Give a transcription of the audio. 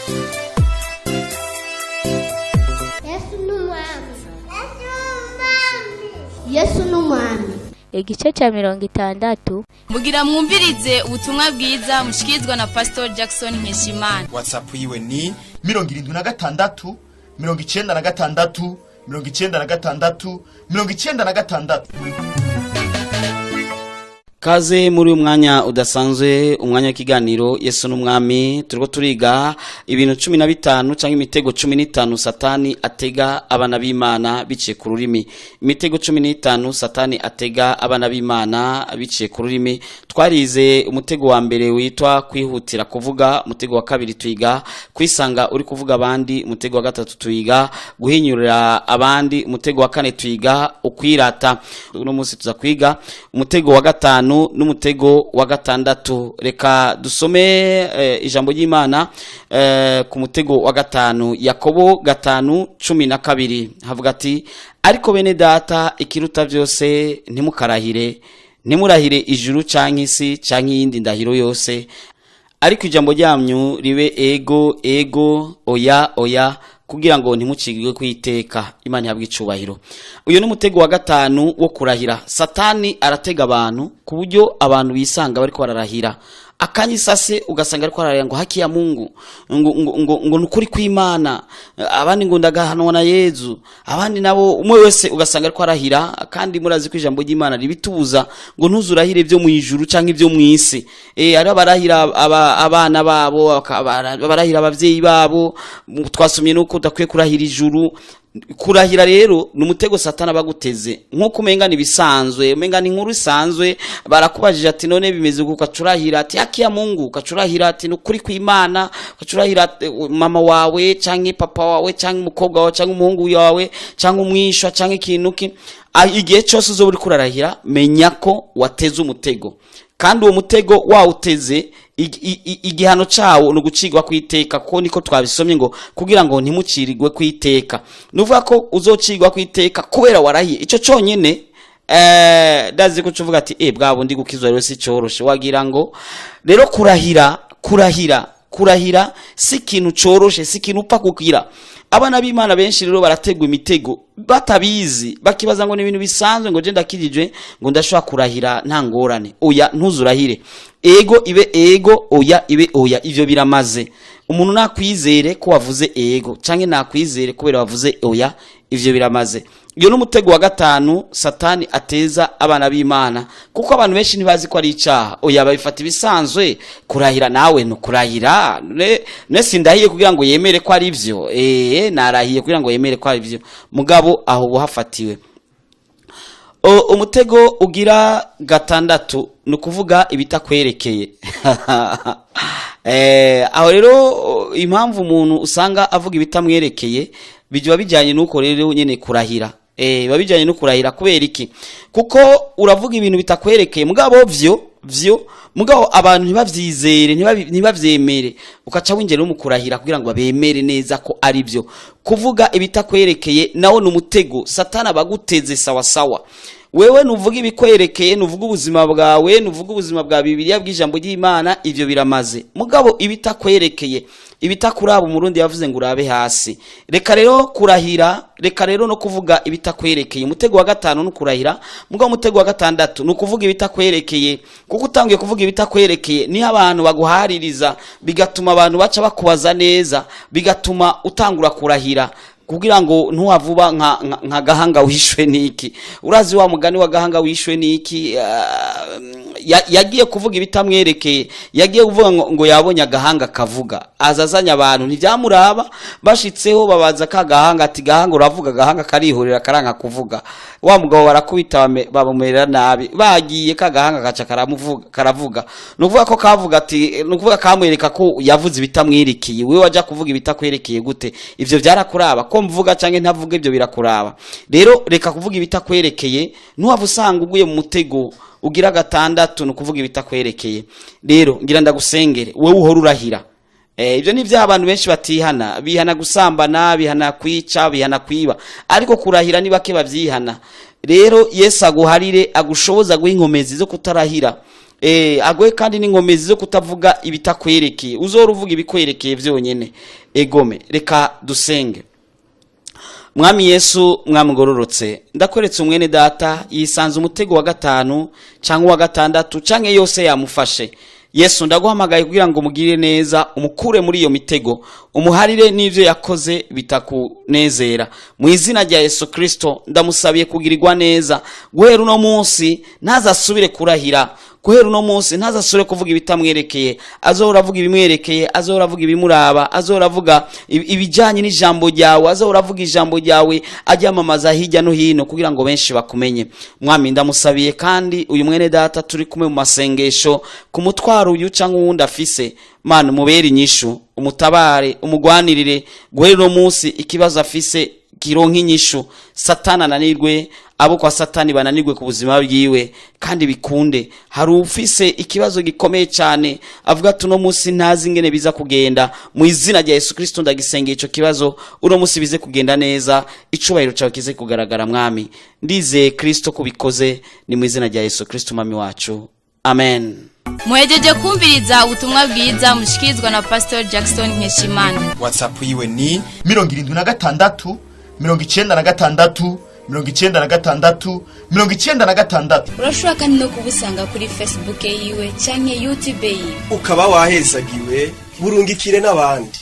Yesu ni umwami. Yesu ni umwami. Igice cya 60. Mugira mwumvirize ubutumwa bwiza mushikirizwa na Pastor Jackson Nkeshimana. WhatsApp yiwe ni 76 96 96 96. Kaze muri uyu mwanya udasanzwe, umwanya w'ikiganiro Yesu n'Umwami. Turiko turiga ibintu 15 canke imitego 15 Satani atega abana b'Imana biciye ku rurimi. Imitego 15 Satani atega abana b'Imana biciye ku rurimi. Twarize umutego wa mbere witwa kwihutira kuvuga, umutego wa kabiri twiga kwisanga uri kuvuga abandi, umutego wa gatatu twiga guhinyurira abandi, umutego wa kane twiga ukwirata. Uno munsi tuza kwiga umutego wa gatanu n'umutego wa gatandatu. Reka dusome ijambo ry'Imana ku mutego wa gatanu, Yakobo 5:12, havuga ati: ariko bene data, ikiruta byose ntimukarahire, ntimurahire ijuru canke isi canke iyindi ndahiro yose, ariko ijambo ryanyu ribe ego ego, oya oya, kugira ngo ntimucigwe kwiteka. Imana ihabwe icubahiro. Uyu ni umutego wa gatanu wo kurahira. Satani aratega abantu ku buryo abantu bisanga bariko bararahira akanya isase, ugasanga ariko ararahira ngo haki ya Mungu, ngo ngo ngo, ngo nukuri kw'Imana, abandi ngo ndagahanwa na Yezu, abandi nabo umwe wese ugasanga ariko arahira. Kandi murazi ko ijambo ry'Imana ribitubuza ngo ntuzurahire ibyo mu ijuru canke ibyo mu isi. Ari abarahira abana babo, abarahira abavyeyi babo. Twasomye nuko udakwiye kurahira ijuru. Kurahira rero ni umutego Satani abaguteze, nk'uko umenga ibisanzwe, umenga ni inkuru isanzwe. Barakubajije ati none bimeze uku, ukacurahira ati haki ya Mungu, ukacurahira ati nukuri kw'Imana, ukacurahira mama wawe canke papa wawe canke umukobwa wawe canke umuhungu wawe canke umwishwa canke ikintu ki. Igihe cyose uzoba uriko urarahira, menya ko wateze umutego, kandi uwo mutego wawuteze, igihano cawo ni ugucirwa kwiteka, kuko niko twabisomye ngo kugira ngo ntimucirigwe kwiteka. Nuvuga ko uzocirwa kwiteka kubera warahiye. Ico conyene ndazi ko uvuga ati bwa bundi gukizwa rero si coroshe. Wagira ngo rero kurahira, kurahira, kurahira si ikintu coroshe, si ikintu upfa kugira. Abana b'Imana benshi rero barategwa imitego batabizi, bakibaza ngo ni ibintu bisanzwe, ngo je ndakijijwe, ngo ndashobora kurahira nta ngorane. Oya, ntuzurahire. Ego ibe ego, oya ibe oya, ivyo biramaze. Umuntu nakwizere ko wavuze ego canke nakwizere kubera wavuze oya, ivyo biramaze. Iyo n'umutego wa gatanu Satani ateza abana b'Imana, kuko abantu benshi ntibazi ko ari icaha. Oya, babifata ibisanzwe. Kurahira nawe no kurahira ne sindahiye kugira ngo yemere ko ari ivyo, narahiye kugira ngo yemere ko ari ivyo, mugabo aho buhafatiwe. Umutego ugira gatandatu ni ukuvuga ibitakwerekeye. Aho rero impamvu umuntu usanga avuga ibitamwerekeye biba bijyanye n'uko rero nyene kurahira. Biba bijyanye no kurahira. Kubera iki? Kuko uravuga ibintu bitakwerekeye, mugabo vyo mugabo abantu ntibavyizere, ntibavyemere, ukaca winjira no mu kurahira kugira ngo babemere neza ko ari byo. Kuvuga ibitakwerekeye nawo ni umutego Satani abaguteze sawa sawa. Wewe nuvuga ibikwerekeye, nuvuga ubuzima bwawe, nuvuga ubuzima bwa Bibiliya bw'ijambo ry'Imana, ivyo biramaze. Mugabo ibitakwerekeye, ibitakuraba, umurundi yavuze ngo urabe hasi. Reka rero kurahira, reka rero no kuvuga ibitakwerekeye. Umutego wa gatanu no kurahira, mugabo umutego wa gatandatu ni ukuvuga ibitakwerekeye. Kuko utangiye kuvuga ibitakwerekeye, niho abantu baguhaririza, bigatuma abantu baca bakubaza neza, bigatuma utangura kurahira kugira ngo ntuhavuba nka gahanga wishwe niki. Urazi wa mugani wa gahanga wishwe niki? Yagiye kuvuga ibitamwerekeye, yagiye kuvuga ngo yabonye agahanga kavuga, azazanya abantu ntibyamuraba. Bashitseho babaza ka gahanga ati gahanga uravuga? Gahanga karihorera karanga kuvuga. Wa mugabo barakubita, bamumerera nabi, bagiye ka gahanga kaca karamuvuga, karavuga. Nukuvuga ko kavuga ati, nukuvuga kamwereka ko yavuze ibitamwerekeye. Wewe waja kuvuga ibitakwerekeye gute? Ivyo byarakuraba ko mvuga canke ntavuga, ibyo birakuraba. Rero reka kuvuga ibitakwerekeye, ntuhava usanga uguye mu mutego ugira gatandatu, ni ukuvuga ibitakwerekeye. Rero ngira ndagusengere wewe uhora urahira. Ibyo ni ibyaha abantu benshi batihana. Bihana gusambana, bihana kwica, bihana kwiba, ariko kurahira ni bake bavyihana. Rero Yesu aguharire, agushoboza guha inkomezi zo kutarahira. Aguhe kandi n'inkomezi zo kutavuga ibitakwerekeye, uzora uvuga ibikwerekeye vyonyene. Egome, reka dusenge. Mwami Yesu, mwami ugororotse, ndakweretse umwene data yisanze umutego wa 5 cyangwa wa 6 canke yose yamufashe. Yesu, ndaguhamagaye kugira ngo umugirire neza, umukure muri iyo mitego, umuharire n'ivyo yakoze bitakunezera. Mu izina rya Yesu Kristo ndamusabiye kugirirwa neza. Guhera uno munsi ntazasubire kurahira, guhera uno munsi ntazasubire kuvuga ibitamwerekeye, azohora avuga ibimwerekeye, azohora avuga ibimuraba, azohora avuga ibijanye n'ijambo ryawe, azohora avuga ijambo ryawe aryamamaza hirya no hino kugira ngo benshi bakumenye. Mwami, ndamusabiye kandi uyu mwene data turi kumwe mu masengesho, ku mutwaro uyu canke uwundi afise, Mana umubere inyishu, umutabare, umugwanirire. Guhera uno munsi ikibazo afise kironka inyishu, Satani ananirwe, abo kwa Satani bananirwe ku buzima bwiwe, kandi bikunde. Hari ufise ikibazo gikomeye cyane avuga ati uno munsi ntazi ingene biza kugenda. Mu izina rya Yesu Kristo ndagisengeye ico kibazo, uno munsi bize kugenda neza, icubahiro cyawe kize kugaragara. Mwami, ndizeye Kristo kubikoze, ni mu izina rya Yesu Kristo Mwami wacu, amen. Muhejeje kumviriza ubutumwa bwiza mushikirizwa na Pastor Jackson Nkeshimana. WhatsApp yiwe ni 76 96 96 96. Urashobora kandi no kubusanga kuri Facebook yiwe canke YouTube yiwe. Ukaba wahezagiwe, burungikire n'abandi.